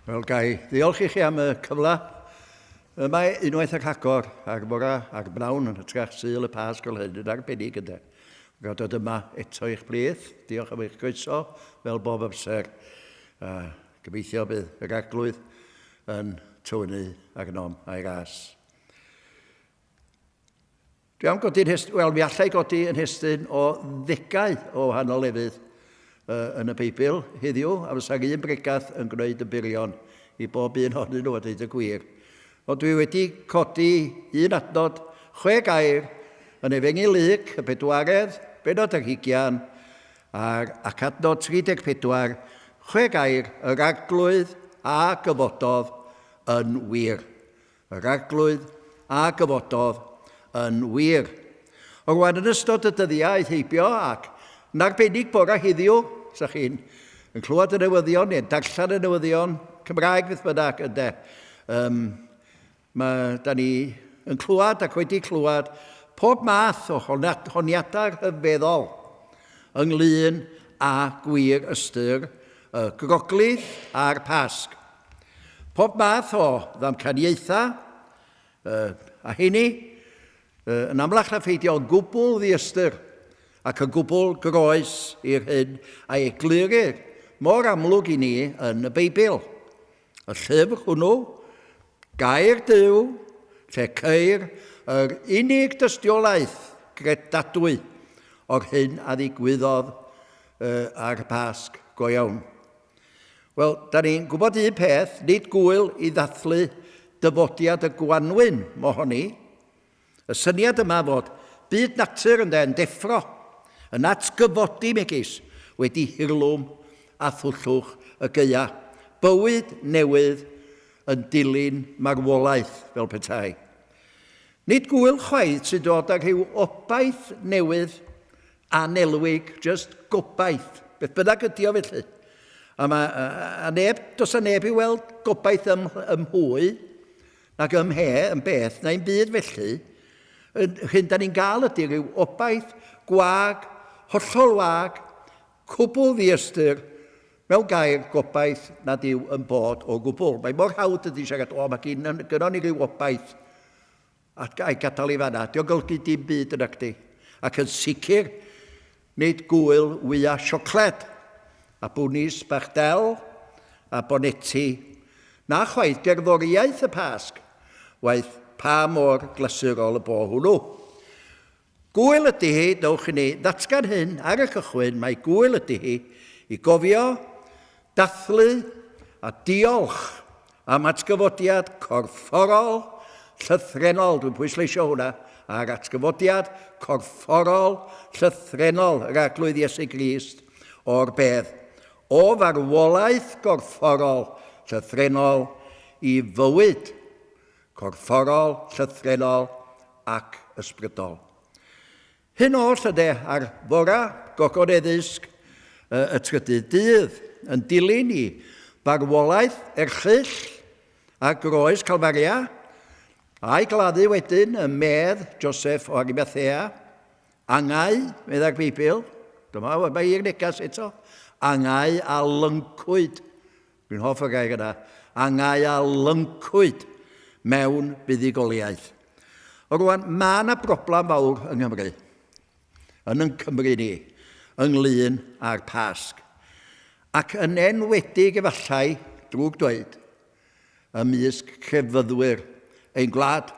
Wel, gai ddiolch i chi am y cyfle. Mae unwaith y rhagor ar fora a'r bnawn yn hytrach Sul y Pasg fel hyn yn arbennig ynde. Gael dod yma eto i'ch plith. Diolch am eich croeso fel bob amser. Uh, gobeithio bydd yr arglwydd yn tywynnu arnom a'i ras. Dwi am godi'n hest... Wel, mi allai godi yn hestyn o ddegau o wahanol lefydd uh, yn y Beibl heddiw, a fysa'r un bregath yn gwneud y byrion i bob un ohonyn nhw a dweud y gwir. Ond dwi wedi codi un adnod, chwe gair, yn Efengyl Luc, y bedwaredd, benod ar hugian, a'r ac adnod 34, chwe gair, yr arglwydd a gyfododd yn wir. Yr Arglwydd a gyfododd yn wir. O rwan yn ystod y dyddiau aeth heibio ac yn arbennig bore heddiw, sa chi'n yn clywed y newyddion neu'n darllen y newyddion Cymraeg beth bynnag ynde. Um, mae, da ni yn clywed ac wedi clywed pob math o honiadau rhyfeddol ynglyn â gwir ystyr y groglith a'r Pasg. Pob math o ddamcaniaethau, a heini, yn amlach na pheidio yn gwbl ddiystyr ac yn gwbl groes i'r hyn a eglurir mor amlwg i ni yn y Beibl. Y llyfr hwnnw, Gair Duw, lle ceir yr unig dystiolaeth gredadwy o'r hyn a ddigwyddodd ar y Pasg go iawn. Wel, da ni'n gwybod un peth, nid gŵyl i ddathlu dyfodiad y gwanwyn mohoni. Y syniad yma fod byd natur ynde yn deffro, yn atgyfodi megis, wedi hirlwm a thwllwch y gaea. Bywyd newydd yn dilyn marwolaeth, fel petai. Nid gŵyl chwaith sy'n dod â rhyw obaith newydd Annelwig, jyst gobaith, beth bynnag ydi o felly. A, ma, a, a neb, does a neb i weld gobaith ym, ym mhwy, nag ym mhe, yn beth, neu'n byd felly. Yn, hyn da ni'n gael ydy rhyw obaith gwag, hollol wag, cwbl ddiystyr, mewn gair gobaith nad yw yn bod o gwbl. Mae mor hawdd ydy siarad, o, mae gynnon ni ryw obaith. Ac a'i gadael i fan'na. Dio'n golygu dim byd yn nacdi. Ac yn sicr, nid gŵyl wya siocled, a bwnis bach del, a boneti, na chwaith gerddoriaeth y Pasg, waeth pa mor glasurol y bo hwnnw. Gŵyl ydy hi, dowch i ni ddatgan hyn ar y cychwyn, mai gŵyl ydy hi, i gofio, dathlu a diolch am atgyfodiad corfforol llythrennol, dwi'n pwysleisio hwnna, a'r atgyfodiad corfforol llythrennol yr Arglwydd Iesu Grist o'r bedd, o farwolaeth gorfforol llythrennol i fywyd corfforol, llythrennol ac ysbrydol. Hyn oll ynde ar fora gogoneddysg y trydydd dydd, yn dilyn i farwolaeth erchyll a groes Calfaria, a'i gladdu wedyn ym medd Joseph o Arimathea, angau, meddai'r Beibl, dyma mae i'r neges eto, angau a lyncwyd Dwi'n hoff o'r gair yna. Angau a lyncwyd mewn buddugoliaeth. O rwan, mae yna broblem fawr yng Nghymru, yn yn Cymru ni, ynglyn â'r Pasg. Ac yn enwedig efallai, drwg dweud, ymysg crefyddwyr ein gwlad.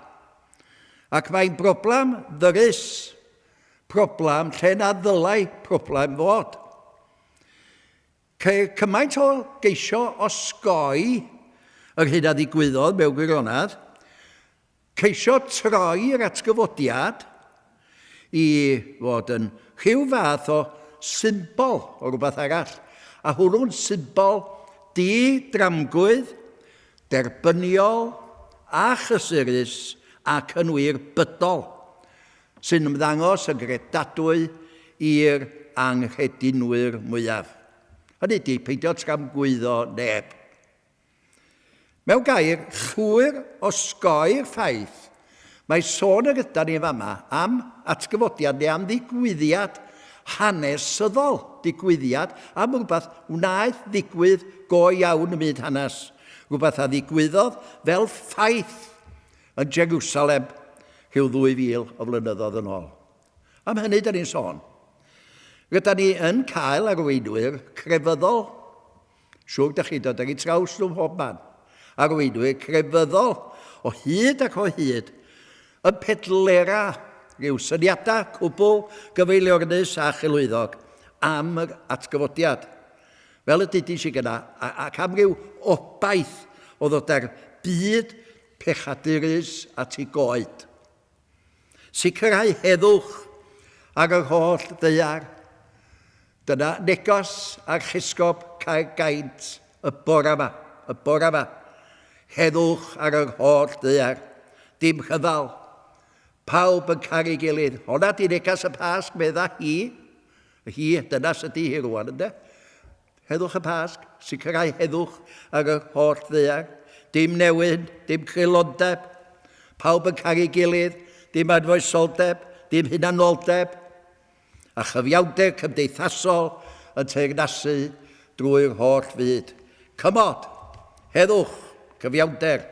Ac mae'n broblem ddyrus, problem lle na ddylai problem fod. Ceir cymaint o geisio osgoi yr hyn a ddigwyddodd mewn gwirionedd, ceisio troi'r atgyfodiad i fod yn rhyw fath o symbol o rhywbeth arall, a hwnnw'n symbol di-dramgwydd, derbyniol a chysurus ac yn wir bydol. sy'n ymddangos yn gredadwy i'r anghredinwyr mwyaf. Hynny ydy, peidio tramgwyddo neb. Mewn gair, llwyr osgoi'r ffaith mae sôn yr ydan ni fama am atgyfodiad neu am ddigwyddiad hanesyddol, digwyddiad am rhywbeth wnaeth ddigwydd go iawn ym myd hanes. Rhywbeth a ddigwyddodd fel ffaith yn Jerusalem rhyw 2,000 o flynyddoedd yn ôl. Am hynny da ni'n sôn. Ryda ni yn cael arweinwyr crefyddol. Siwr da chi'n dod ar eu traws nhw mhob man. Arweinwyr crefyddol o hyd ac o hyd yn pedlera rhyw syniadau cwbl gyfeiliornus a chilwyddog am yr atgyfodiad. Fel y dudis i gyna, ac am ryw obaith o ddod â'r byd pechadurus at ei goed. Sicrhau heddwch ar yr holl ddaear. Dyna neges Archesgob Caergaint y bore yma, y bore yma. Heddwch ar yr holl ddaear. Dim rhyfel. Pawb yn caru gilydd. Honna di neges y Pasg, medda hi. Hi, dyna sydi hi rwan, ynde? Heddwch y Pasg, sicrhau heddwch ar yr holl ddaear. Dim newyn, dim creulondeb. Pawb yn caru'i gilydd, dim anfoesoldeb, dim hunanoldeb. A chyfiawnder cymdeithasol yn teyrnasu drwy'r holl fyd. Cymod, heddwch, cyfiawnder.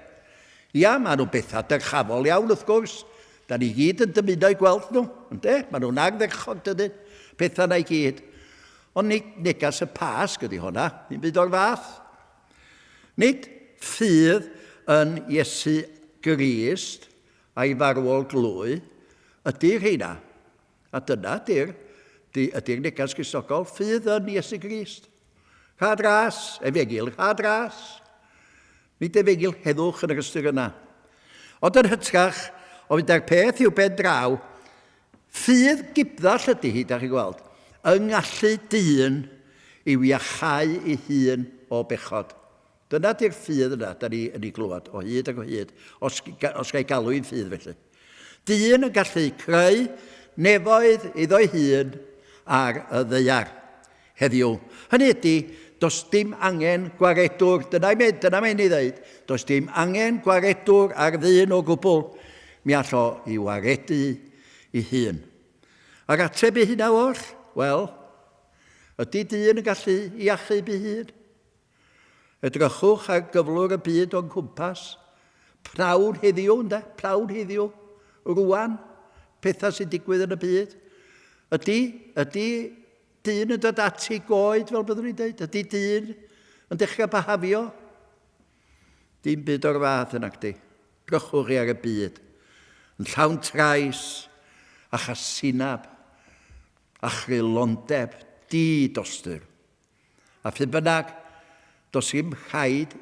Ia, maen nhw'n bethau dyrchafol iawn, wrth gwrs. Da ni gyd yn dymuno eu gweld nhw, ynde? Maen nhw'n ardderchog, dydyn? Pethau na i gyd. Ond nid neges y Pasg ydy honna, ddim byd o'r fath. Nid ffydd yn Iesu Grist a'i farwol glwy ydy'r rheina. A dyna ydy'r ydy'r neges Gristnogol, ffydd yn Iesu Grist. Rhad ras, efengyl, rhad ras. Nid efengyl heddwch yn yr ystyr yna. Ond yn hytrach, o fynd â'r peth i'w ben draw, Ffydd gibddall ydy hi, da chi'n gweld, yng ngallu dyn i'w iachau ei hun o bechod. Dyna di'r ffydd yna da ni yn ei glywed o hyd ac o hyd, os, os ga i galw hi'n ffydd felly. Dyn yn gallu creu nefoedd iddo'i hun ar y ddaear heddiw. Hynny ydy, does dim angen gwaredwr, dyna, dyna mae'n ei ddeud, does dim angen gwaredwr ar ddyn o gwbl, mi all o i waredu ei hun. A'r ateb i hynna oll? Wel, ydy dyn yn gallu i achub ei hun? Edrychwch ar gyflwr y byd o'n cwmpas. Pnawn heddiw, ynde? Pnawn heddiw. Rwan, pethau sy'n digwydd yn y byd. Ydy, ydy dyn yn dod at ei goed, fel byddwn ni'n dweud? Ydy dyn yn dechrau bahafio? Dim byd o'r fath yn acdi. Drychwch chi ar y byd. Yn llawn trais a chasineb a chreulondeb di-dostur. A phryd bynnag, does dim rhaid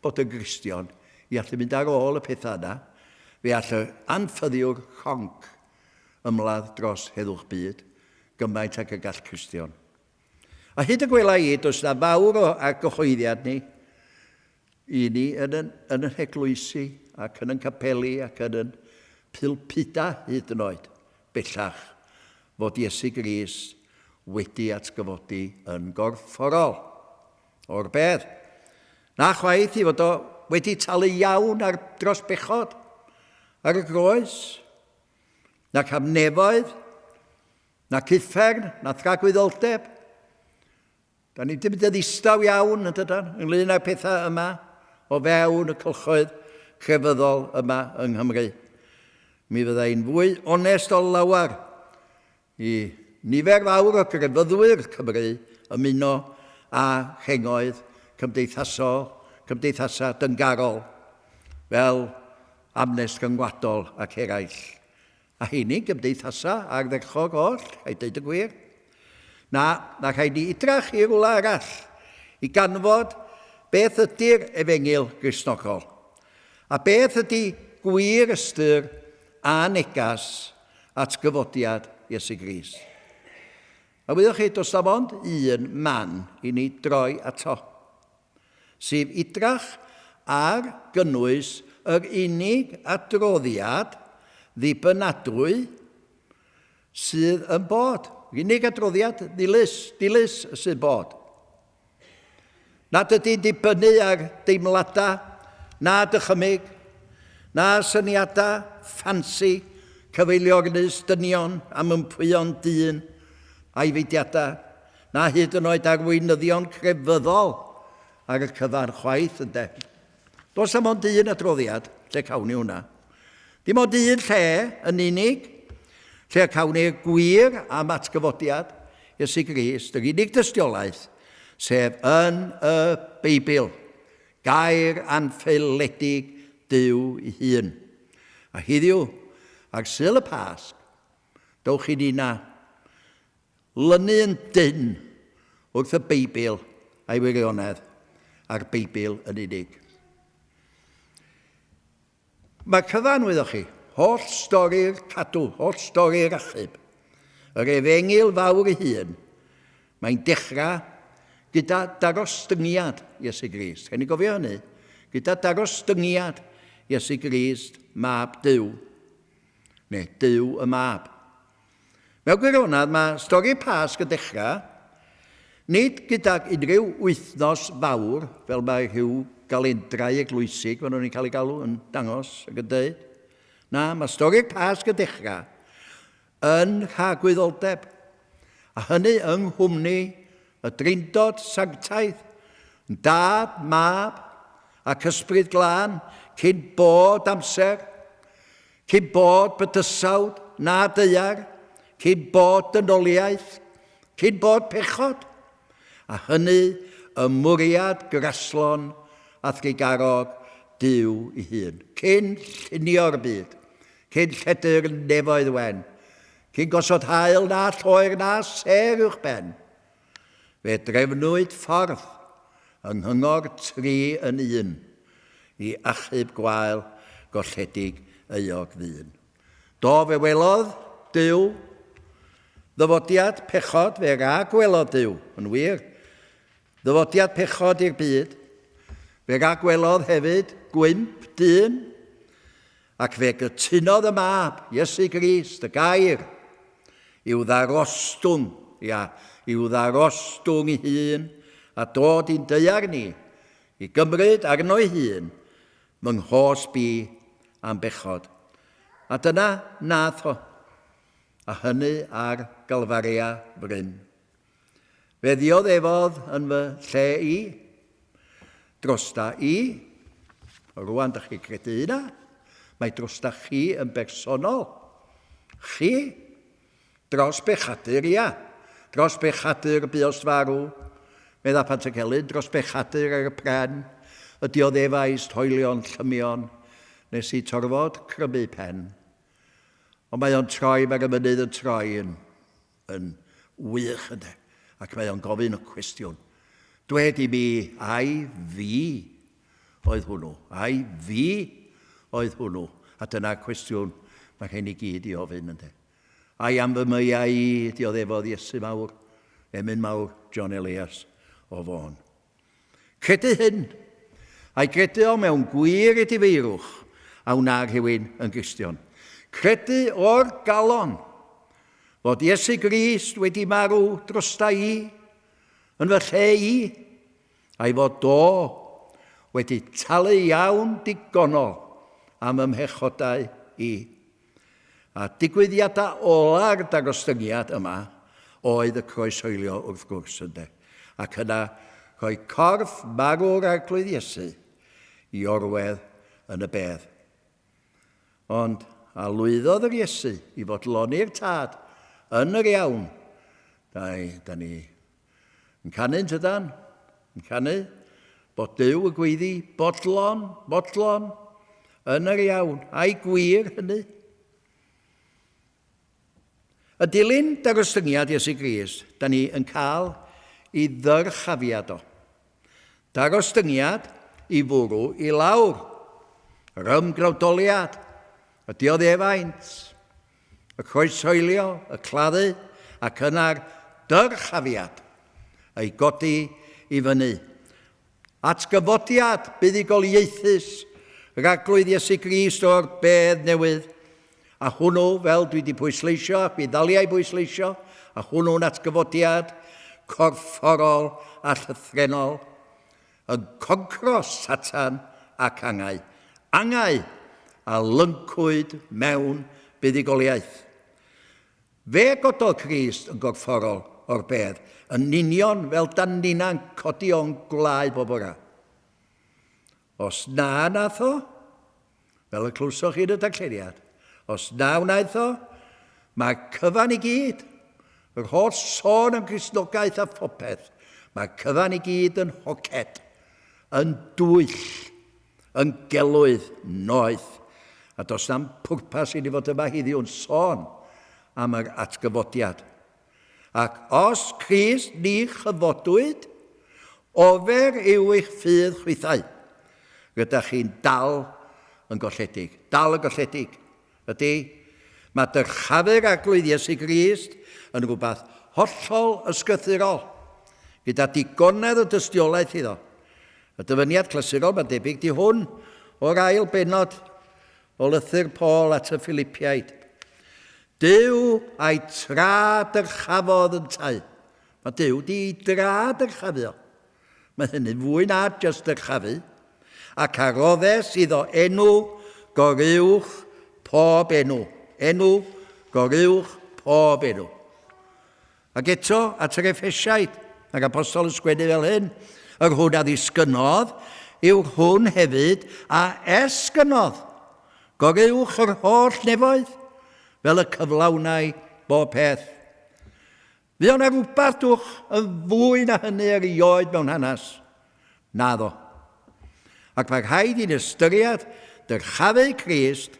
bod yn Gristion i allu mynd ar ôl y pethau yna. Fe all yr anffyddiwr rhonc ymladd dros heddwch byd, gymaint ag y gall Cristion. A hyd y gwela i, does na fawr o argyhoeddiad ni i ni yn yn, yn yn heglwysi ac yn yn capeli ac yn yn pulpudau hyd yn oed bellach fod Iesu Grist wedi atgyfodi yn gorfforol o'r bedd. Na chwaith i fod o wedi talu iawn ar dros bechod ar y groes, nac am nefoedd, nac uffern, na thragwyddoldeb. Da ni wedi mynd yn ddistaw iawn, yn dydan, ynglyn â'r pethau yma o fewn y cylchoedd crefyddol yma yng Nghymru. Mi fyddai'n fwy onest o lawer i nifer fawr o grefyddwyr Cymru ymuno â rhengoedd cymdeithasol, cymdeithasau dyngarol, fel Amnest Ryngwladol ac eraill. A heini'n gymdeithasau ardderchog oll, rhaid deud y gwir. Na, na rhaid ni idrach i rwla arall i ganfod beth ydy'r efengyl Gristnogol, a beth ydy gwir ystyr a negas atgyfodiad Iesu Grist. A wyddoch chi, does na mond un man i ni droi ato. sef idrach ar gynnwys yr unig adroddiad ddibynadwy sydd yn bod. Yr unig adroddiad ddilys, dilys sydd bod. Nad ydy'n dibynnu ar deimladau, na dychymyg, na syniadau ffansi, cyfeiliornus dynion am ympwyon dyn a'i feidiadau, na hyd yn oed arweinyddion crefyddol ar y cyfan chwaith, ynde. Does am ond un adroddiad lle cawn ni hwnna. Dim ond un lle yn unig lle cawn ni'r gwir am atgyfodiad Iesu Grist, yr unig dystiolaeth, sef yn y Beibl, gair anffeiledig Duw ei hun. A heddiw, ar Sul y Pasg, dowch i nina Lynu yn dynn wrth y Beibl a'i wirionedd, a'r Beibl yn unig. Mae'r cyfan, wyddoch chi, holl stori'r cadw, holl stori'r achub, yr efengyl fawr ei hun, mae'n dechrau gyda darostyngiad Iesu Grist. Rhaid ni gofio hynny. Gyda darostyngiad Iesu Grist, Mab Duw. Neu Duw y Mab. Mewn gwirionedd, mae stori Pasg yn dechrau, nid gydag unrhyw wythnos fawr, fel mae rhyw galendrau eglwysig, maen nhw'n cael eu galw yn dangos ac yn dweud. Na, mae stori'r Pasg yn dechrau yn rhagwyddoldeb, a hynny yng nghwmni y Drindod Sanctaidd, yn Dad, Mab ac Ysbryd Glân, cyn bod amser, Cyn bod bydysawd na daear, cyn bod dynoliaeth, cyn bod pechod, a hynny ym mwriad graslon a thrugarog Duw ei hun, cyn llunio'r byd, cyn lledu'r nefoedd wen, cyn gosod haul na lloer na sêr uwch ben, fe drefnwyd ffordd yng nghyngor tri yn un i achub gwael golledig euog ddyn. Do, fe welodd Duw ddyfodiad pechod, fe ragwelodd Duw, yn wir, ddyfodiad pechod i'r byd. Fe ragwelodd hefyd gwymp dyn, Ac fe gytunodd y Mab, Iesu Grist, y Gair, i'w ddarostwng, ia, i'w ddarostwng ei hun, a dod i'n daear ni, i gymryd arno'i hun fy nghosb i am bechod. A dyna nath o, a hynny ar Galfaria fryn. Fe ddioddefodd yn fy lle i, drosta i. Rwan, da chi credu hynna? Mae drosta chi yn bersonol. Chi, dros bechadur, ia. Dros bechadur buost farw, medda Pantycelyn, dros bechadur ar y pren, y dioddefais hoelion llymion, nes i torfod crymu pen. Ond mae o'n troi, mae'r ymynydd yn troi yn yn wych ynde? Ac mae o'n gofyn y cwestiwn. Dwed i mi, ai fi oedd hwnnw? Ai fi oedd hwnnw? A dyna'r cwestiwn mae rhaid ni gyd i ofyn ynde? Ai am fy meiau i dioddefodd Iesu mawr, emyn mawr John Elias o Fôn. Credu hyn, a'i gredu o mewn gwir edifeirwch a wna rhywun yn Gristion. Credu o'r galon fod Iesu Grist wedi marw drosta i, yn fy lle i, a'i fod o wedi talu iawn digonol am fy mhechodau i. A digwyddiadau ola'r dagostyngiad yma oedd y croeshoelio wrth gwrs, ynde? Ac yna rhoi corff marw'r Arglwydd Iesu i orwedd yn y bedd. Ond a lwyddodd yr Iesu i fodloni'r Tad yn yr iawn? Da, da ni Yn canu yn tydan? Yn canu? Bod Duw y gweiddi, bodlon, bodlon, yn yr iawn, a'i gwir hynny. Y dilyn darostyngiad Iesu Grist, da ni yn cael i ddyrchafiad o. Darostyngiad i fwrw i lawr. Yr ymgnawdoliad, y dioddefaint, y croeshoelio, y claddu, ac yna'r dyrchafiad, ei godi i fyny. Atgyfodiad buddugoliaethus yr Arglwydd Iesu Grist o'r bedd newydd, a hwnnw, fel dwi wedi pwysleisio ac mi ddaliai bwysleisio, a hwnnw'n atgyfodiad corfforol a llythrennol, yn concro Satan ac angau. Angau a lyncwyd mewn buddugoliaeth. Fe gododd Crist yn gorfforol o'r bedd, yn union fel dan ninna'n codi o'n gwlâu bob bora. Os na nath o, fel y clywsoch chi yn y darlleniad, os na wnaeth o, mae'r cyfan i gyd, yr holl sôn am Gristnogaeth a phopeth, mae'r cyfan i gyd yn hoced, yn dwyll, yn gelwydd noeth. A does na'm pwrpas i ni fod yma heddiw'n sôn am yr atgyfodiad. Ac os Crist ni chyfodwyd, ofer yw eich ffydd chwithau. Rydych chi'n dal yn golledig. Dal yn golledig. Ydy, mae dyrchafu'r Arglwydd Iesu Grist yn rhywbeth hollol ysgrythurol, gyda digonedd o dystiolaeth iddo. Y dyfyniad clasurol, mae'n debyg, di hwn o'r ail bennod o lythyr Paul at y Philipiaid. Duw a'i tra dyrchafodd yntau. Mae Duw di dra dyrchafu o. Mae hynny'n fwy na jyst dyrchafu. Ac a roddes iddo enw goruwch pob enw. Enw goruwch pob enw. Ac eto, at yr Effesiaid, mae'r apostol yn sgwennu fel hyn, yr hwn a ddisgynnodd yw'r hwn hefyd a esgynnodd. Goruwch yr holl nefoedd, fel y cyflawnai bob peth. Fuo 'na rywbeth dwch yn fwy na hynny erioed mewn hanes? Naddo. Ac mae rhaid i ni ystyried dyrchafu Crist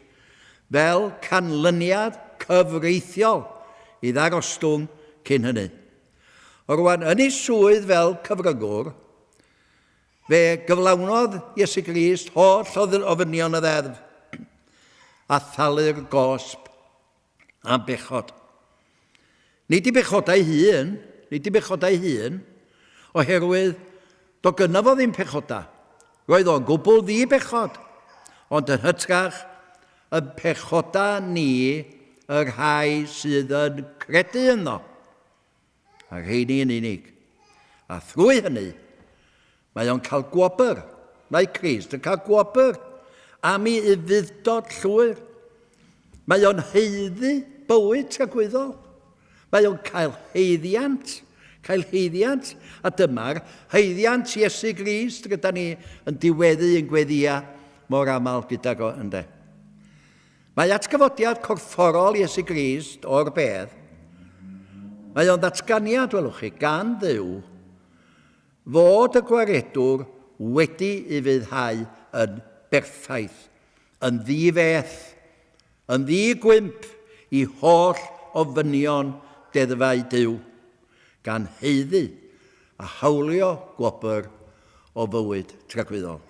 fel canlyniad cyfreithiol i ddarostwng cyn hynny. Rwan, yn ei swydd fel cyfryngwr, fe gyflawnodd Iesu Grist holl ofynion y ddeddf a thalu'r gosb am bechod. Nid i bechodau hun, nid i bechodau hun, oherwydd do gynno fo ddim pechodau. Roedd o'n gwbl ddi-bechod, ond yn hytrach y pechodau ni y rhai sydd yn credu ynddo. A rheini yn unig. A thrwy hynny, mae o'n cael gwobr. Mae Crist yn cael gwobr am ei ufudd-dod llwyr. Mae o'n haeddu bywyd tragwyddol. Mae o'n cael haeddiant, cael haeddiant, a dyma'r haeddiant Iesu Grist gyda ni yn diweddu yn gweddia mor aml gydag o, ynde. Mae atgyfodiad corfforol Iesu Grist o'r bedd, mae o'n ddatganiad, welwch chi, gan Dduw, fod y Gwaredwr wedi ufuddhau yn berffaith, yn ddi-feth, yn ddi-gwymp i holl ofynion deddfau Duw, gan haeddu a hawlio gwobr o fywyd tragwyddol.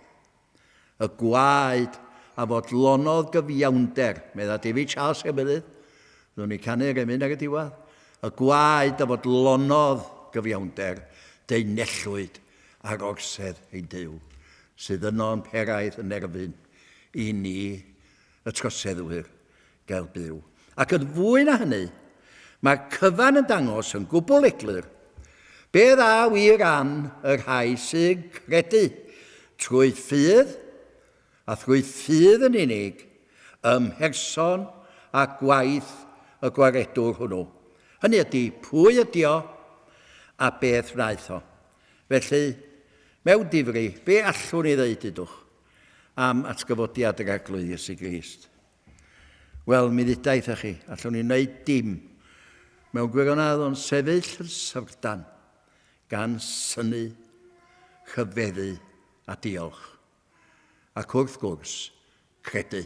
Y gwaed a fodlonodd gyfiawnder, medda David Charles Emylydd, byddwn ni'n canu'r emyn ar y diwedd, y gwaed a fodlonodd gyfiawnder, deunellwyd ar orsedd ein Duw, sydd yno'n peraidd yn erfyn i ni, y troseddwyr, gael byw. Ac yn fwy na hynny, mae'r cyfan yn dangos yn gwbl eglur be ddaw i ran y rhai sy'n credu trwy ffydd, a thrwy ffydd yn unig, ym mherson a gwaith y Gwaredwr hwnnw. Hynny ydy, pwy ydy o a beth wnaeth o. Felly, mewn difri, be allwn ni ddeud, dudwch, am atgyfodiad yr Arglwydd Iesu Grist? Wel, mi ddudai wrthoch chi, allwn ni wneud dim. Mewn gwirionedd ond sefyll yn syfrdan, gan synnu, rhyfeddu a diolch. Ac wrth gwrs, credu.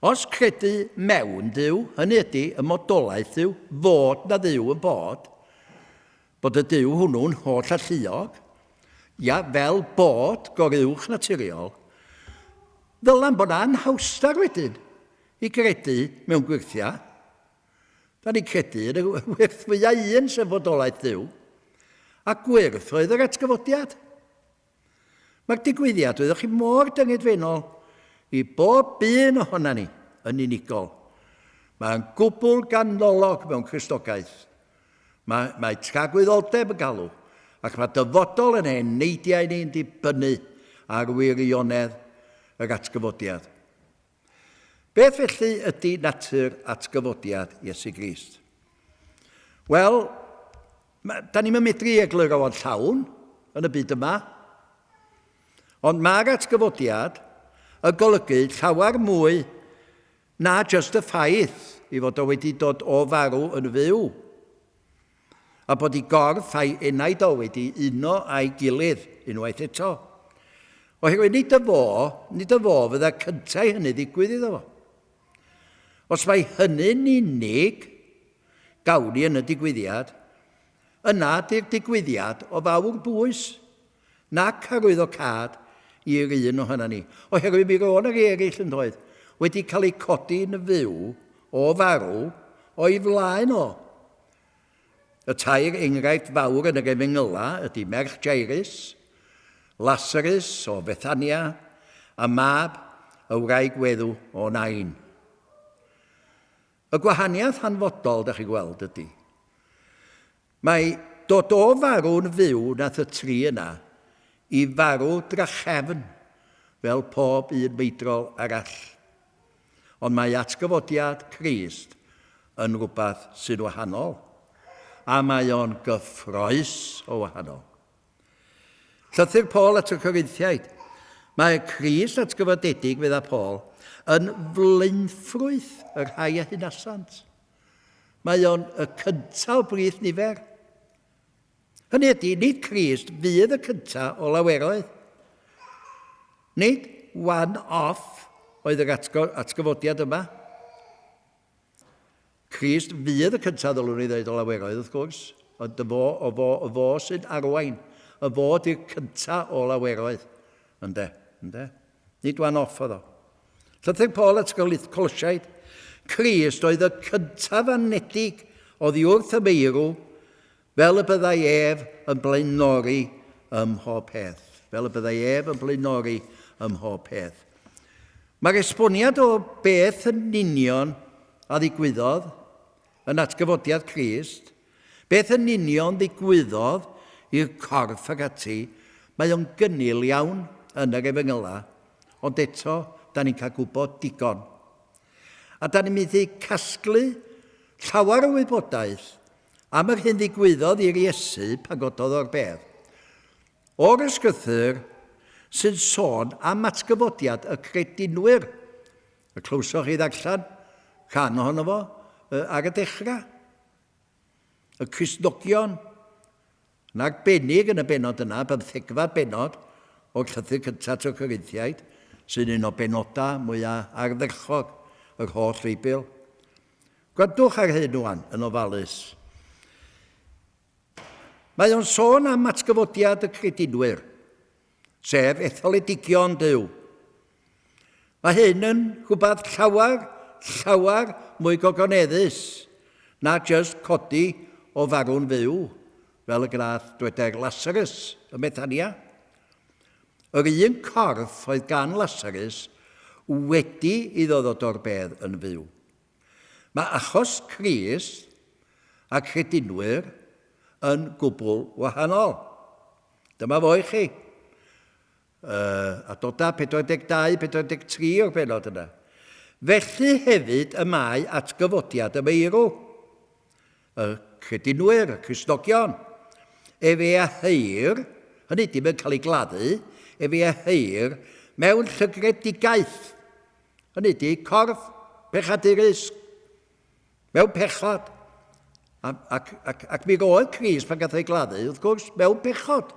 Os credu mewn Duw, hynny ydy, y modolaeth Duw, fod na Dduw yn bod, bod y Duw hwnnw'n holl alluog, ia, fel bod goruwch naturiol, Ddylan bod 'na anhawster wedyn i gredu mewn gwyrthiau. Da ni'n credu yn y wyrth fwyaf un sef fodolaeth Dduw, a gwyrth oedd yr atgyfodiad. Mae'r digwyddiad, oeddech chi mor dyngedfennol i bob un ohona ni yn unigol. Mae'n gwbl ganolog mewn Cristnogaeth. Mae, mae tragwyddoldeb yn galw, ac mae dyfodol yn ein neidiau ni'n dibynnu ar wirionedd yr atgyfodiad. Beth felly ydy natur atgyfodiad Iesu Grist? Wel, da ni'n medru egluro fo'n llawn yn y byd yma. Ond mae'r atgyfodiad yn golygu llawer mwy na jyst y ffaith i fod o wedi dod o farw yn fyw, a bod i gorff a'i enaid o wedi uno â'i gilydd unwaith eto. Oherwydd nid y fo, nid y fo fydda cyntaf i hynny ddigwydd iddo fo. Os mae hynny'n unig, gawn ni yn y digwyddiad, yna di'r digwyddiad o fawr bwys. Nac arwyddocâd i'r un ohonan ni, oherwydd mi ro'n yr eraill yn doedd, wedi cael eu codi'n fyw o farw o'i flaen o. Y tair enghraifft fawr yn yr Efengyla ydy merch Jairus, Lasarus o Fethania, a mab y wraig weddw o Nain. Y gwahaniaeth hanfodol, da chi'n gweld, ydy, Mae dod o farw'n fyw nath y tri yna i farw drachefn fel pob un meidrol arall. Ond mae atgyfodiad Crist yn rhywbeth sy'n wahanol, a mae o'n gyffrous o wahanol. Llythyr Paul at y Corinthiaid. Mae Crist atgyfodedig, fedda Paul, yn flaenffrwyth y rhai a hunasant. Mae o'n y cyntaf o blith nifer. Hynny ydy, nid Crist fydd y cyntaf o laweroedd. Nid one-off oedd yr atgyfodiad yma. Crist fydd y cyntaf, ddylwn i ddweud, o laweroedd, wrth gwrs, ond y fo, o fo, y fo sy'n arwain. Y fo di'r cyntaf o laweroedd. Ynde, ynde. Nid one off oedd o. Llythyr Paul at Colosiaid. Crist oedd y cyntaf anedig oddi wrth y meirw, fel y byddai ef yn blaenori ym mhob peth. Fel y byddai ef yn blaenori ym mhob peth. Mae'r esboniad o beth yn union a ddigwyddodd yn atgyfodiad Crist, beth yn union ddigwyddodd i'r corff ac ati, mae o'n gynnil iawn yn yr Efengylau, ond eto, da ni'n cael gwybod digon. A da ni'n mynd i casglu llawer o wybodaeth am yr hyn ddigwyddodd i'r Iesu pan gododd o'r bedd. O'r ysgrythur sy'n sôn am atgyfodiad y credinwyr Y clywsoch chi ddarllen rhan ohono fo ar y dechrau. Y Cristnogion, yn arbennig yn y benod yna, bymthegfad benod o'r llythyr cyntaf at y Corinthiaid, sy'n un o benodau mwyaf ardderchog yr holl Feibl. Gwrandwch ar hyn wan yn ofalus. Mae o'n sôn am atgyfodiad y credinwyr, sef etholedigion Duw. Mae hyn yn rhywbeth llawer, llawer mwy gogoneddus na jyst codi o farw'n fyw, fel y gwnaeth dweder Lasarus ym Methania. Yr un corff oedd gan Lasarus wedi iddo ddod o'r bedd yn fyw. Mae achos Crist a credinwyr yn gwbl wahanol. Dyma fo i chi. Uh, a doda 42, 43 o'r benod yna. Felly hefyd y mae atgyfodiad y meirw, y credinwyr, y Cristnogion. Efe a heir, hynny dim yn cael ei gladdu, efe a heir mewn llygredigaeth. Hynny ydy, corff pechadurus, mewn pechod. Ac, ac, ac, ac mi roedd Crist pan gath ei gladdu, wrth gwrs, mewn pechod.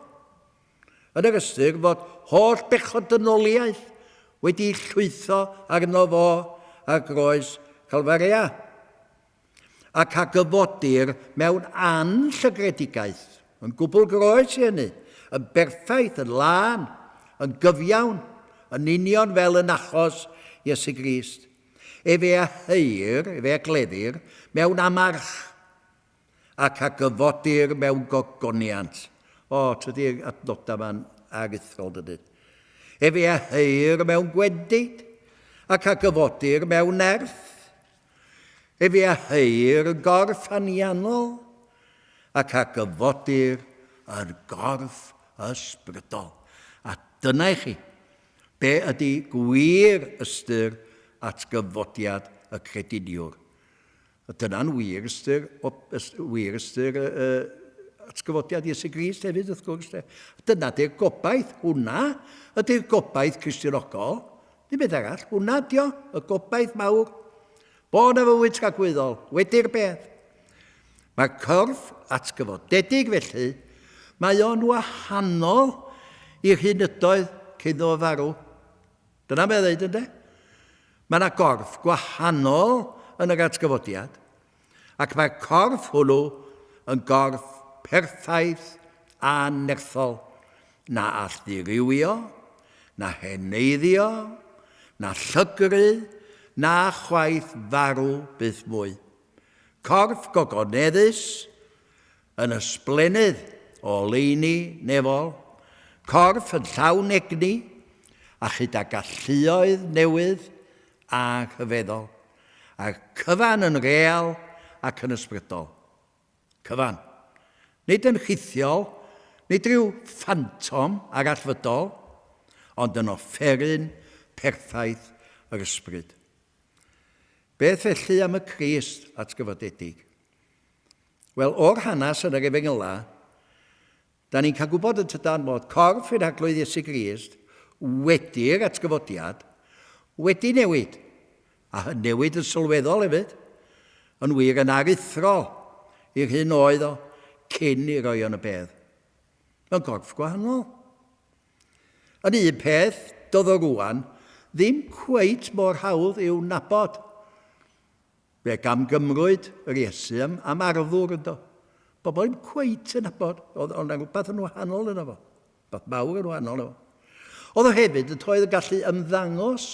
Yn yr ystyr fod holl bechod dynoliaeth wedi llwytho arno fo ar groes Calfaria. Ac a gyfodir mewn anllygredigaeth, yn gwbl groes i hynny, yn berffaith, yn lân, yn gyfiawn, yn union fel yn achos Iesu Grist. Efe a heuir, efe a gleddir, mewn amarch, ac a gyfodir mewn gogoniant. O, tydi'r adnodau ma'n aruthrol, dydy. Efe a heuir mewn gwendid, ac a gyfodir mewn nerth. Efe a heuir yn gorff anianol ac a gyfodir yn gorff ysbrydol. A dyna i chi, be ydy gwir ystyr atgyfodiad y crediniwr. A dyna'n wir ystyr, wir ystyr uh, atgyfodiad Iesu Grist hefyd, wrth gwrs. De. Dyna di'r gobaith, hwnna ydy'r gobaith Cristionogol. Dim byd arall, hwnna dio, y gobaith mawr. Bod na fywyd tragwyddol, wedi'r beth. Mae'r corff atgyfodedig felly, mae o'n wahanol i'r hyn ydoedd cyn iddo farw. Dyna mae'n dweud, ynddo? Mae yna gorff gwahanol yn yr atgyfodiad, ac mae'r corff hwnnw yn gorff perffaith a nerthol, na all ddirywio, na heneiddio, na llygru, na chwaith farw byth mwy. Corff gogoneddus, yn ysblennydd o oleuni nefol, corff yn llawn egni, a chyda galluoedd newydd a rhyfeddol, a'r cyfan yn real ac yn ysbrydol. Cyfan. Nid yn rhithiol, nid rhyw ffantom arallfydol, ond yn offeryn perffaith yr ysbryd. Beth felly am y Crist atgyfodedig? Wel, o'r hanes yn yr Efengylau, da ni'n cael gwybod yn tydan bod corff ein Harglwydd Iesu Grist wedi'r atgyfodiad wedi newid, a newid yn sylweddol hefyd, yn wir yn aruthrol i'r hyn oedd o cyn i roi yn y bedd. Mae'n gorff gwahanol. Yn un peth, doedd o rwan ddim cweit mor hawdd i'w nabod. Fe gamgymrwyd yr Iesu am, am arddwr ynddo. Bobl ddim cweit yn nabod. Oedd yna rhywbeth yn wahanol yno fo. Rhywbeth mawr yn wahanol yno fo. Oedd o hefyd yn toedd yn gallu ymddangos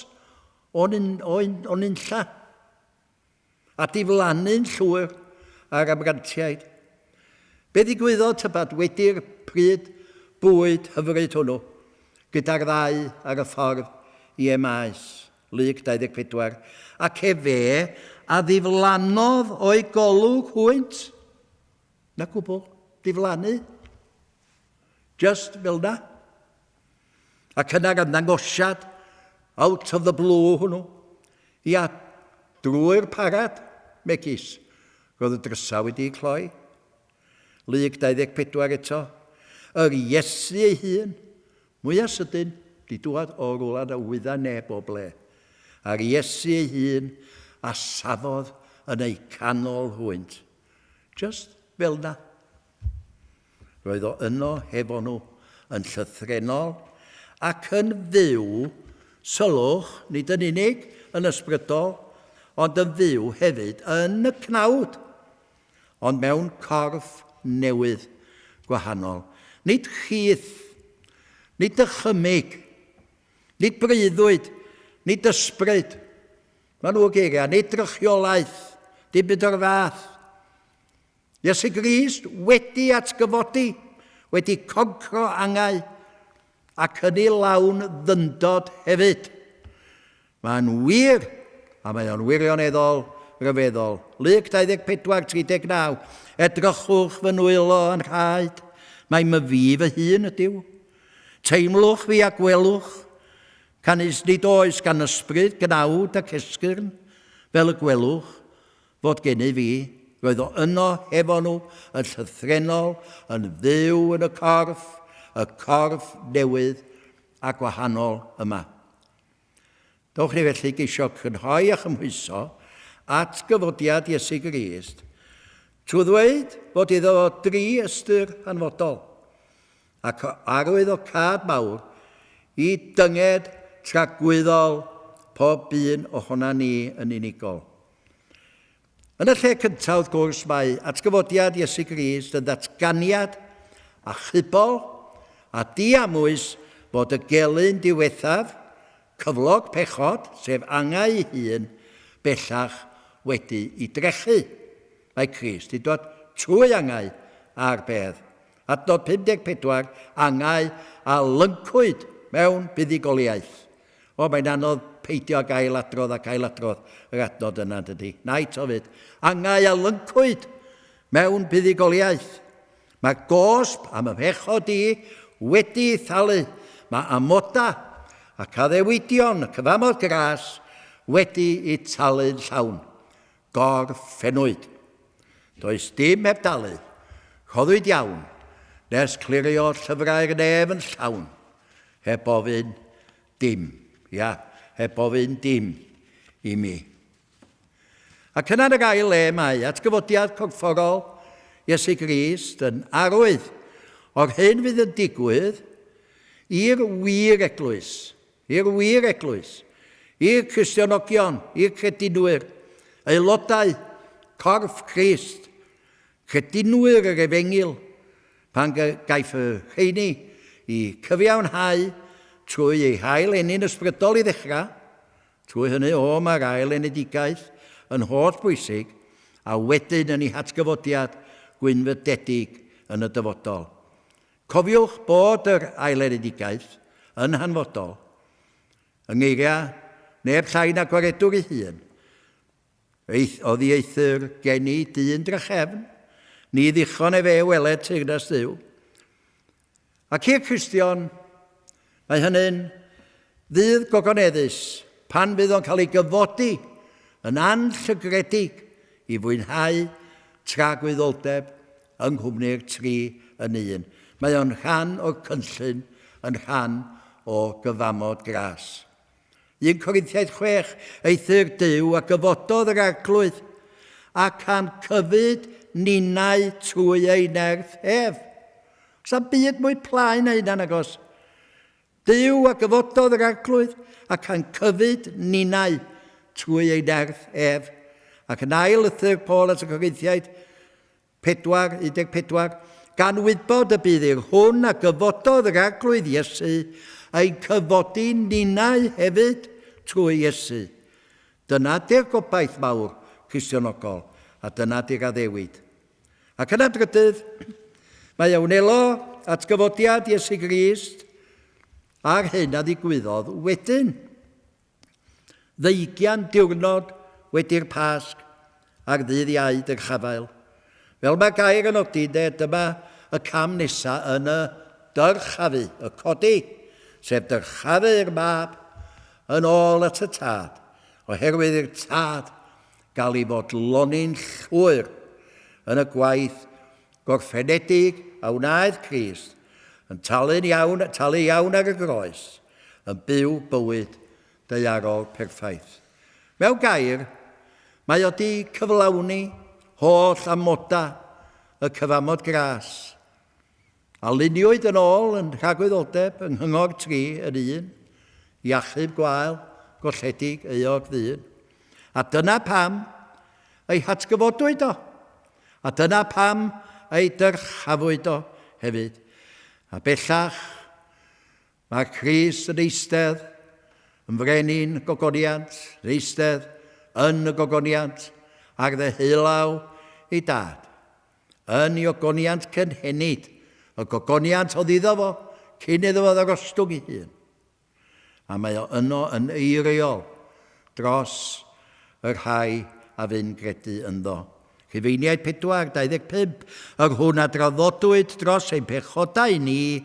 o'n, un, o'n, o'n unlla. A diflannu'n llwyr ar amrantiaid. Be ddigwyddodd tybed wedi'r pryd bwyd hyfryd hwnnw gyda'r ddau ar y ffordd i Emaus, Luc 24, ac efe a ddiflannodd o'u golwg hwynt? Na gwbl, diflannu. Just fel na. Ac yna'r ymddangosiad out of the blue hwnnw. Ia, drwy'r parad, megis. Roedd y drysau wedi'u cloi. Luc 24 eto. Yr Iesu ei hun, mwyaf sydyn, di dŵad o rwla na wydda neb o ble. A'r Iesu ei hun a safodd yn eu canol hwynt. Just fel na. Roedd o yno hefo nhw, yn llythrennol ac yn fyw, sylwch, nid yn unig yn ysbrydol, ond yn fyw hefyd yn y cnawd, ond mewn corff newydd gwahanol. Nid rhith, nid dychymyg, nid breuddwyd, nid ysbryd. Maen nhw geiriau, nid drychiolaeth, dim byd o'r fath. Iesu Grist wedi atgyfodi, wedi concro angau, ac yn ei lawn ddyndod hefyd. Mae'n wir, a mae o'n wirioneddol ryfeddol. Luc 24, 39, Edrychwch fy nwylo a'n rhaid, mae myfi fy hun ydyw. Teimlwch fi a gwelwch, canys nid oes gan ysbryd gnawd ac esgyrn, fel y gwelwch, fod gennyf fi, roedd o yno hefo nhw, yn llythrennol, yn fyw yn y corff, y corff newydd a gwahanol yma. Dowch ni felly geisio crynhoi a chymhwyso at gyfodiad Iesu Grist trwy ddweud fod iddo fo dri ystyr hanfodol ac arwyddocâd mawr i dynged tragwyddol pob un ohona ni yn unigol. Yn y lle cyntaf, wrth gwrs, mae atgyfodiad Iesu Grist yn ddatganiad achubol a diamwys fod y gelyn diwethaf, cyflog pechod, sef angau ei hun, bellach wedi i drechu. Mae Crist wedi dod trwy angau a'r bedd. Adnod 54, angau a lyncwyd mewn buddugoliaeth. O, mae'n anodd peidio ag ailadrodd ac ailadrodd yr adnod yna, dydy? Na eto fyd. Angau a lyncwyd mewn buddugoliaeth. Mae gosb am y mhechod i wedi ei thalu. Mae amoda ac addewidion y cyfamod gras wedi eu talu'n llawn. Gorffennwyd. Does dim heb dalu. Rhoddwyd iawn, nes clirio llyfrau'r nef yn llawn, heb ofyn dim. Ia, heb ofyn dim i mi. Ac yna yn yr ail le mae atgyfodiad corfforol Iesu Grist yn arwydd o'r hyn fydd yn digwydd i'r wir eglwys, i'r wir eglwys, i'r Cristionogion, i'r credinwyr, aelodau corff Crist, Credinwyr yr Efengyl, pan gaiff y rheini i cyfiawnhau trwy eu hail eni'n ysbrydol i ddechrau, trwy hynny, o, mae'r ail enedigaeth yn holl bwysig, a wedyn yn ei hatgyfodiad gwynfydedig yn y dyfodol. Cofiwch bod yr ail enedigaeth yn hanfodol. Yng ngeiriau neb llai na Gwaredwr ei hun, Eith oddieithr geni dyn drachefn, ni ddichon efe weled teyrnas Dduw. Ac i'r Cristion, mae hynny'n ddydd gogoneddus pan fydd o'n cael ei gyfodi yn anllygredig i fwynhau tragwyddoldeb yng nghwmni'r tri yn un. Mae o'n rhan o'r cynllun, yn rhan o gyfamod gras. 1 Corinthiaid 6, Eithr Duw a gyfododd yr Arglwydd, ac a'n cyfyd ninnau trwy ei nerth ef. Os am byd mwy plaen na hynna nag os. Duw a gyfododd yr Arglwydd, ac a'n cyfyd ninnau trwy ei nerth ef. Ac yn ail lythyr Paul at y Corinthiaid, 4, 14, Gan wybod y bydd i'r hwn a gyfododd yr Arglwydd Iesu ein cyfodi ninnau hefyd trwy Iesu. Dyna di'r gobaith mawr Cristionogol, a dyna di'r addewid. Ac yna drydydd, mae a wnelo atgyfodiad Iesu Grist a'r hyn a ddigwyddodd wedyn. Ddeugian diwrnod wedi'r Pasg ar ddydd Iau dyrchafael. Fel mae'r gair yn nodi, ynde, dyma y cam nesa yn y dyrchafu, y codi, sef dyrchafu'r mab yn ôl at y tad, oherwydd i'r tad gael ei fodloni'n llwyr yn y gwaith gorffenedig a wnaeth Crist, yn talu'n iawn, talu iawn ar y groes, yn byw bywyd daearol perffaith. Mewn gair, mae o di cyflawni holl amodau y cyfamod gras, a luniwyd yn ôl yn rhagwyddoldeb yng Nghyngor 3 yn 1, i achub gwael, golledig, euog ddyn. A dyna pam ei hatgyfodwyd o. A dyna pam ei dyrchafwyd o hefyd. A bellach, Mae Crist yn eistedd yn frenin gogoniant, yn eistedd yn y gogoniant ar ddeheulaw ei dad, yn ei ogoniant cynhenid, y gogoniant oedd iddo fo cyn iddo fo ddarostwng ei hun. A mae o yno yn eiriol dros y rhai a fyn gredu ynddo. Rhufeiniaid 4, 25, yr hwn a draddodwyd dros ein pechodau ni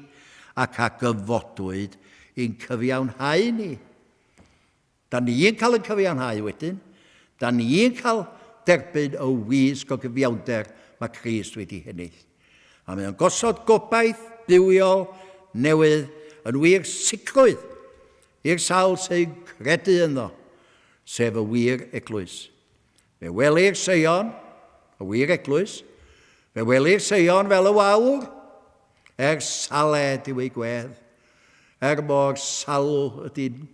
ac a gyfodwyd i'n cyfiawnhau ni. Da ni'n cael yn cyfiawnhau wedyn. Da ni'n cael derbyn y wisg o gyfiawnder mae Crist wedi hennill. A mae o'n gosod gobaith bywiol newydd yn wir sicrwydd i'r sawl sy'n credu ynddo, sef y wir eglwys. Fe welir Seion, y wir eglwys, fe welir Seion fel y wawr, er saled yw ei gwedd, er mor salw ydy'n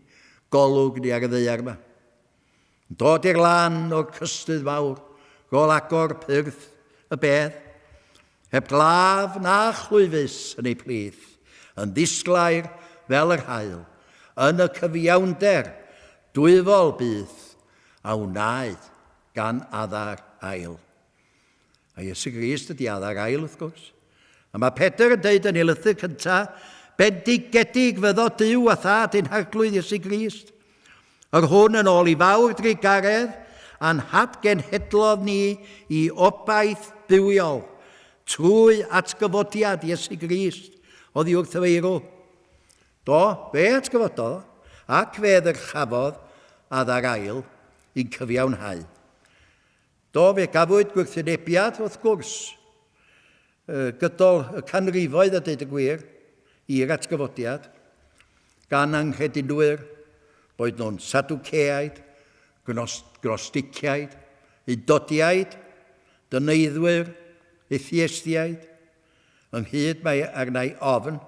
golwg ni ar y ddaear yma. Yn dod i'r lan o'r cystudd mawr, rôl agor pyrth y bedd, heb glaf na chlwyfus yn ei plith, yn ddisglair fel yr haul, yn y cyfiawnder dwyfol byth a wnaed gan Adda'r Ail. A Iesu Grist ydy Adda'r Ail, wrth gwrs. A mae Pedr yn deud yn ei lythyr cyntaf, Bendigedig fyddo Duw a Thad ein Harglwydd Iesu Grist, yr hwn yn ôl i fawr drugaredd a'n hatgenhedlodd ni i obaith bywiol trwy atgyfodiad Iesu Grist oddi wrth y feirw. Do, fe atgyfododd, ac fe ddyrchafodd Adda'r Ail i'n cyfiawnhau. Do, fe gafwyd gwrthwynebiad, wrth gwrs. gydol y canrifoedd a deud y gwir, i'r atgyfodiad, gan anghredinwyr, boed nhw'n Sadwceaid, Gnosticiaid, Undodiaid, Dyneiddwyr, Atheistiaid, ynghyd mae arnau ofn,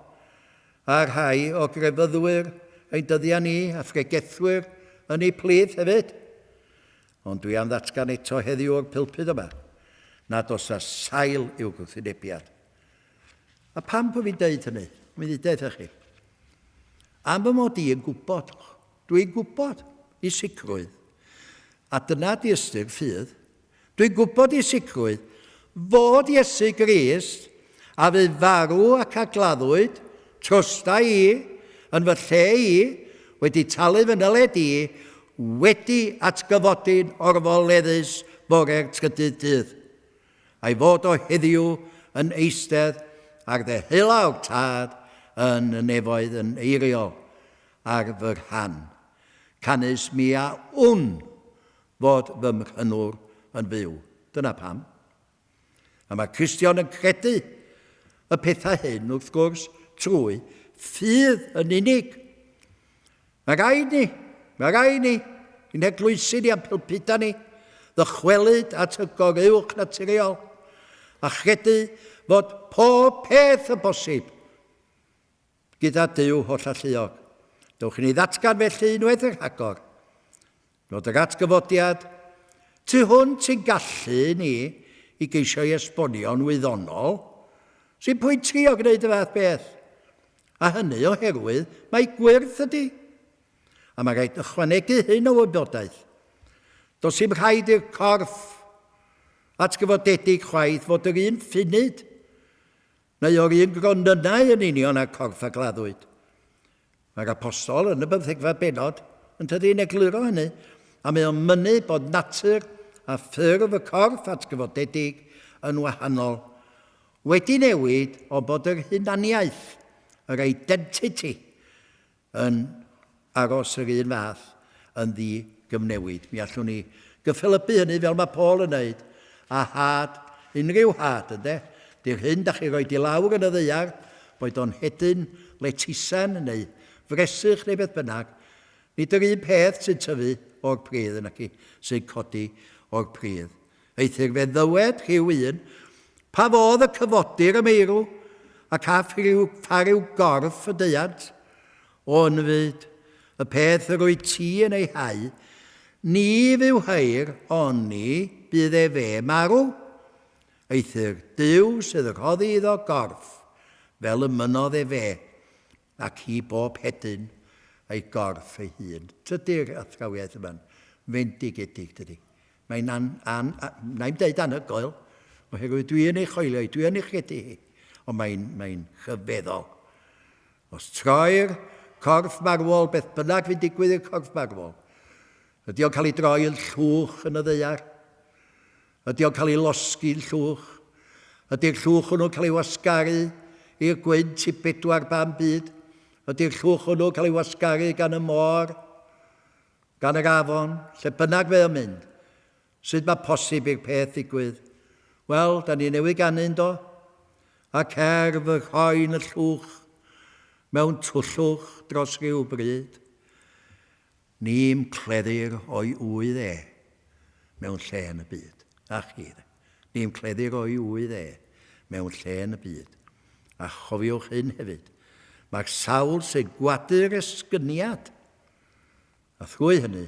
a rhai o grefyddwyr ein dyddiau ni a phregethwyr yn eu plith hefyd. Ond dwi am ddatgan eto heddiw o'r pulpud yma nad oes na sail i'w gwrthwynebiad. A pam bod fi'n deud hynny? Mi ddeudai wrthych chi. Am fy mod i yn gwybod, dwi'n gwybod i sicrwydd, a dyna di ystyr ffydd, Dwi'n gwybod i sicrwydd fod Iesu Grist, a fu farw ac a gladdwyd trosta i, yn fy lle i, wedi talu fy nyled i, wedi atgyfodi'n orfoleddus bore'r trydydd dydd, a'i fod o heddiw yn eistedd ar ddeheulaw'r Tad yn y nefoedd yn eiriol ar fy rhan. Canys mi a wn fod fy mhrynwr yn fyw. Dyna pam. A mae Cristion yn credu y pethau hyn, wrth gwrs, trwy ffydd yn unig. Mae rhaid ni, mae rhaid ni, i'n heglwysi ni a'n pulpudau ni, ddychwelyd at y goruwch naturiol a chredu fod pob peth yn bosib gyda Duw hollalluog. Dewch i ni ddatgan felly unwaith yn rhagor Nod yr atgyfodiad tu hwnt i'n gallu ni i geisio'i esbonio'n wyddonol, sy'n pwynt trio gwneud y fath beth. A hynny oherwydd mai gwyrth ydy. A mae rhaid ychwanegu hyn o wybodaeth. Does dim rhaid i'r corff atgyfodedig chwaith fod yr un ffunud neu o'r un gronynnau yn union â'r corff a gladdwyd. Mae'r apostol yn y bymthegfed bennod yn tydi yn egluro hynny, a mae o'n mynnu bod natur a ffurf y corff atgyfodedig yn wahanol, wedi newid ond bod yr hunaniaeth, yr identity, yn aros yr un fath yn ddi-gyfnewid. Mi allwn ni gyffelybu hynny fel mae Paul yn wneud, a had, unrhyw had, ynde? Di'r hyn da chi roed i lawr yn y ddaear, boed o'n hedyn, letisen neu fresych neu beth bynnag, nid yr un peth sy'n tyfu o'r pridd yn ac sy'n codi o'r pridd. Eithr fe ddywed rhyw un, Pa fodd y cyfodir y meirw, ac a rhyw, pha ryw gorff y deuant? O ynfyd, y peth yr wyt ti yn ei hau, ni fywheir oni bydd efe marw. Eithr Duw sydd yn rhoddi iddo gorff, fel y mynnodd efe, ac i bob hedyn ei gorff ei hun. Tydi'r athrawiaeth yma'n fendigedig, dydy. Mae'n an, an, an, na i'm deud anhygoel, oherwydd dwi yn ei choelio hi, dwi yn ei chredu hi, ond mae'n mae rhyfeddol. Os troi'r corff marwol, beth bynnag fy'n digwydd i'r corff marwol, ydy o'n cael ei droi yn llwch yn y ddaear? Ydy o'n cael ei losgi'n llwch? Ydy'r llwch hwnnw'n cael ei wasgaru i'r gwynt i bedwar ban byd? Ydy'r llwch hwnnw'n cael ei wasgaru gan y môr, gan yr afon, lle bynnag fe o'n mynd? Sut mae posib i'r peth ddigwydd? Wel, da ni newydd ganu yn do? Ac er fy rhoi'n y llwch mewn twllwch dros ryw bryd, Ni'm cleddir o'i ŵydd e mewn lle yn y byd. A chi, de. Ni'm cleddir o'i ŵydd e mewn lle yn y byd. A chofiwch hyn hefyd, mae'r sawl sy'n gwadu'r esgyniad, a thrwy hynny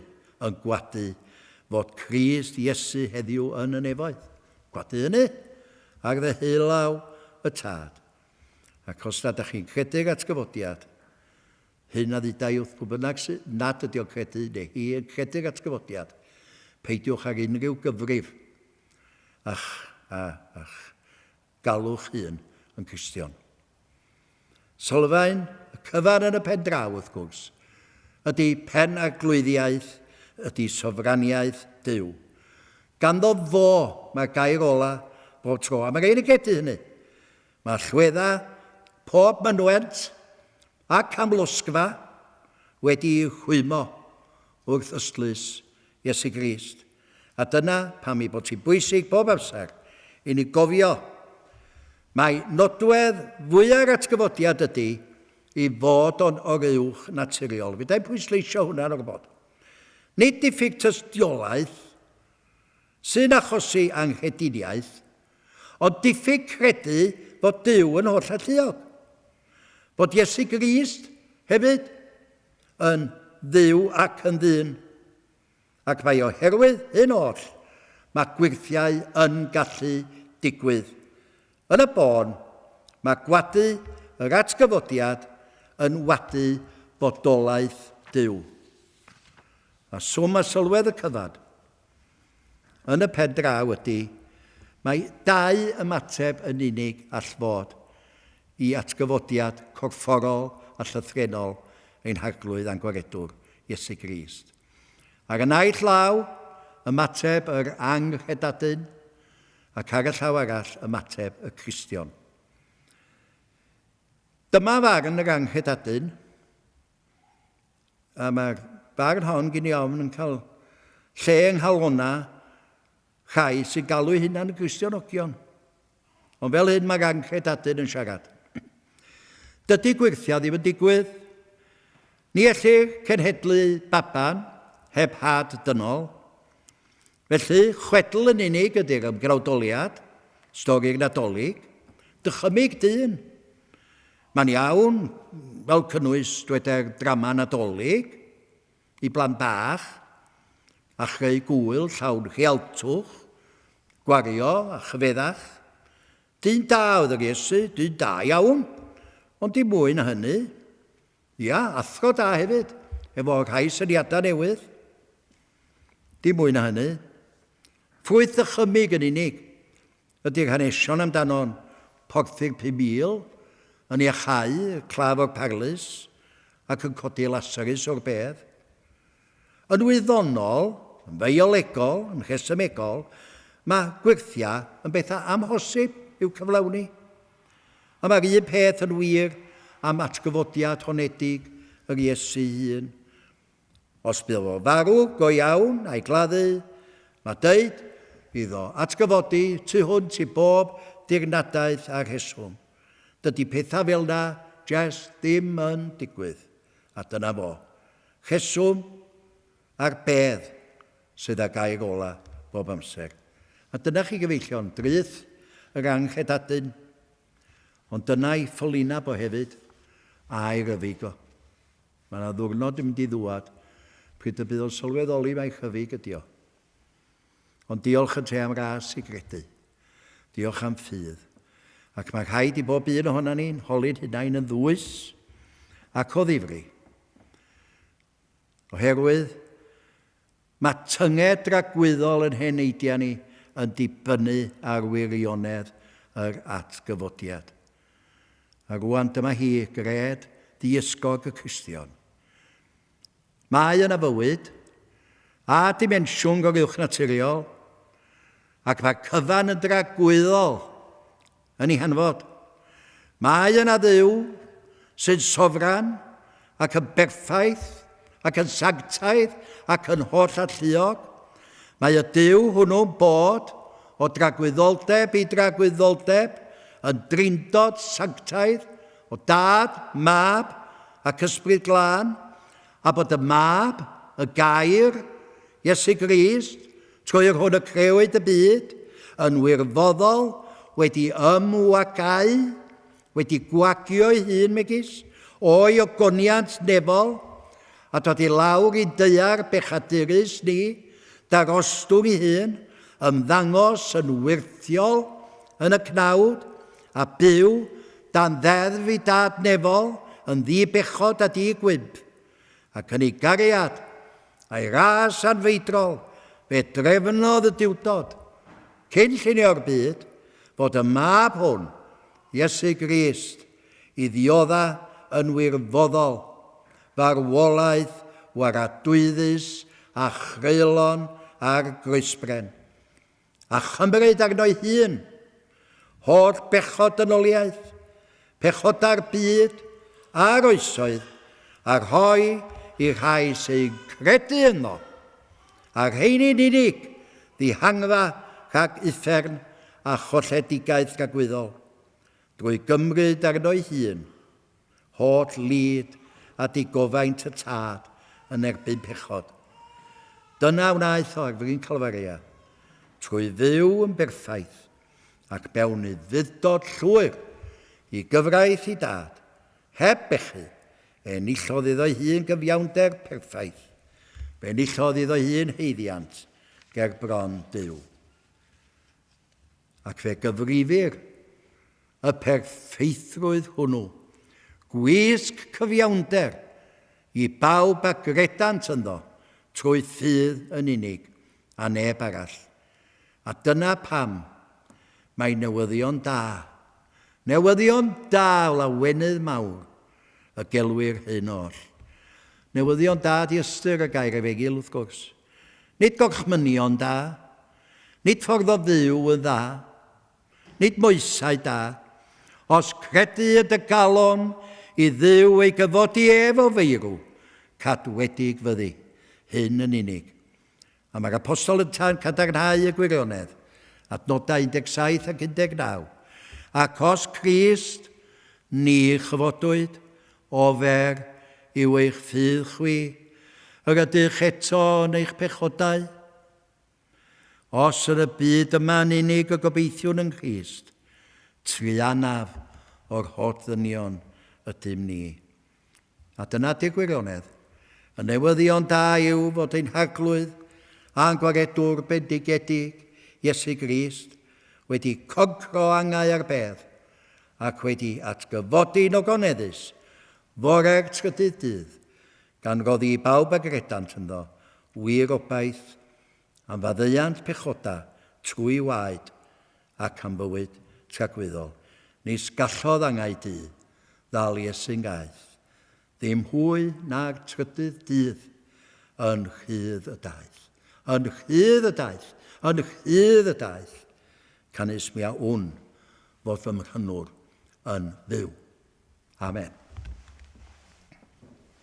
yn gwadu fod Crist Iesu heddiw yn y nefoedd. Gwadu hynny ar ddeheulaw y Tad. Ac os nad ydych chi'n credu'r atgyfodiad, Hyn a ddudai wrth pwy bynnag sy, nad ydy o'n credu, neu hi yn credu'r atgyfodiad, peidiwch ag unrhyw gyfrif a'ch, a, a'ch galw'ch hun yn Cristion. Sylfaen y cyfan yn y pen draw, wrth gwrs, ydy pen arglwyddiaeth, ydy sofraniaeth Duw. Ganddo fo mae'r gair ola bob tro, a mae rhaid i gredu hynny. Mae allweddau pob mynwent ac amlosgfa wedi'u rhwymo wrth ystlys Iesu Grist. A dyna pam ei bod hi'n bwysig bob amser i ni gofio Mae nodwedd fwya'r atgyfodiad ydy i fod o'n oruwch naturiol. Fedra i'm pwysleisio hwnna'n ormod. Nid diffyg tystiolaeth sy'n achosi anghrediniaeth, ond diffyg credu fod Duw yn hollalluog. Bod Iesu Grist hefyd yn Dduw ac yn ddyn. Ac mae oherwydd hyn oll, mae gwyrthiau yn gallu digwydd. Yn y bôn, mae gwadu yr atgyfodiad yn wadu bodolaeth Duw. Mae swm a sylwedd y cyfan yn y pen draw ydy mai dau ymateb yn unig all fod i atgyfodiad corfforol a llythrennol ein Harglwydd a'n Gwaredwr, Iesu Grist. Ar y naill law, ymateb yr anghredadun, ac ar y llaw arall, ymateb y Cristion. Dyma farn yr anghredadun, a mae'r farn hon gyn i ofn yn cael lle yng nghalonnau rhai sy'n galw eu hunain yn Gristionogion. Ond fel hyn mae'r anghredadun yn siarad. Dydy gwyrthiau ddim yn digwydd. Ni ellir cenhedlu baban heb had dynol. Felly, chwedl yn unig ydy'r ymgnawdoliad, stori'r Nadolig, dychymyg dyn. Mae'n iawn, fel cynnwys, dweder, drama Nadolig, i blant bach, a chreu gŵyl llawn rhialtwch, gwario a chyfeddach. Dyn da oedd yr Iesu, dyn da iawn, ond dim mwy na hynny. Ia, athro da hefyd, efo rhai syniadau newydd. Dim mwy na hynny. Ffrwyth ddychymyg yn unig ydy'r hanesion amdano'n porthi'r 5,000, yn iachau y claf o'r parlys ac yn codi Lasarus o'r bedd. Yn wyddonol, yn feiolegol, yn rhesymegol, mae gwyrthiau yn bethau amhosib i'w cyflawni. A mae'r un peth yn wir am atgyfodiad honedig yr Iesu hun. Os bydd o farw go iawn a'i gladdu, mae deud iddo atgyfodi tu hwnt i bob dirnadaeth a rheswm. Dydy pethau fel 'na jest ddim yn digwydd. A dyna fo. Rheswm a'r bedd sydd â gair ola bob amser. A dyna chi gyfeillion, dryth yr anghredadun. Ond dyna'i ffolineb o hefyd, a'i ryfyg o. Mae yna ddiwrnod yn mynd i ddŵad pryd y bydd o'n sylweddoli mai rhyfyg ydi o. Ond diolch yn te am ras i gredu. Diolch am ffydd. Ac mae rhaid i bob un ohonan ni'n holi'n hunain yn ddwys ac o ddifri. Oherwydd mae tynged dragwyddol yn heneidiau ni yn dibynnu ar wirionedd yr atgyfodiad. A rwan dyma hi, gred ddiysgog y Cristion. Mae yna fywyd, a dimensiwn goruwchnaturiol, ac mae'r cyfan yn dragwyddol yn ei hanfod. Mae yna Dduw sy'n sofran ac yn berffaith ac yn sanctaidd ac yn holl-alluog. Mae y Duw hwnnw'n bod o dragwyddoldeb i dragwyddoldeb yn drindod sanctaidd o Dad, Mab ac Ysbryd Glân, a bod y Mab, y Gair, Iesu Grist, trwy'r hwn y crëwyd y byd, yn wirfoddol wedi ymwagau, wedi gwagio'i hun megis, o'i ogoniant nefol, a dod i lawr i daear bechadurus ni, darostwng ei hun, ymddangos yn wyrthiol yn y cnawd, a byw dan ddeddf i Dad nefol yn ddi-bechod a di-gwymp, ac yn ei gariad a'i ras anfeidrol fe drefnodd y Duwdod, cyn llunio'r byd, fod y Mab hwn, Iesu Grist, i ddiodda yn wirfoddol farwolaeth waradwyddus a chreulon ar groesbren. A chymryd arno'i hun holl bechod dynoliaeth, pechodau'r byd a'r oesoedd, a rhoi i'r rhai sy'n credu ynddo, a'r rheini'n unig, ddihangfa rhag uffern a cholledigaeth dragwyddol. drwy gymryd arno'i hun holl lid a digofaint y Tad yn erbyn pechod. Dyna wnaeth o ar fryn Calfaria, trwy fyw yn berffaith ac mewn ufudd-dod llwyr i gyfraith ei Dad, heb bechu, enillodd iddo'i hun gyfiawnder perffaith, fe enillodd iddo'i hun haeddiant ger bron Duw. Ac fe gyfrifir y perffeithrwydd hwnnw, gwisg cyfiawnder i bawb a gredant ynddo trwy ffydd yn unig, a neb arall. A dyna pam mae newyddion da, newyddion da o lawenydd mawr, y gelwir hyn oll. Newyddion da 'di ystyr y gair efengyl, wrth gwrs. Nid gorchmynion da, nid ffordd o fyw yn dda, nid moesau da. Os credu yn dy galon i Dduw ei gyfodi ef o feirw, cadwedig fyddi, hyn yn unig. A mae'r apostol yntau'n cadarnhau y gwirionedd, adnodau 17 ac 19. Ac os Crist ni chyfodwyd, ofer yw eich ffydd chwi, yr ydych eto yn eich pechodau. Os yn y byd yma yn unig y gobeithiwn yng Nghrist, truanaf o'r holl ddynion ydym ni. A dyna 'di'r gwirionedd. Y newyddion da yw fod ein Harglwydd a'n Gwaredwr bendigedig, Iesu Grist, wedi concro angau ar bedd ac wedi atgyfodi'n ogoneddus fore'r trydydd dydd, gan roddi i bawb a gredant ynddo wir obaith am faddeuant pechodau trwy waed ac am fywyd tragwyddol. Nis gallodd angau du ddal Iesu'n gaeth, ddim hwy na'r trydydd dydd, yn rhydd y daeth. Yn rhydd y daeth, yn rhydd y daeth, canys mi a wn fod fy mhrynwr yn fyw. Amen.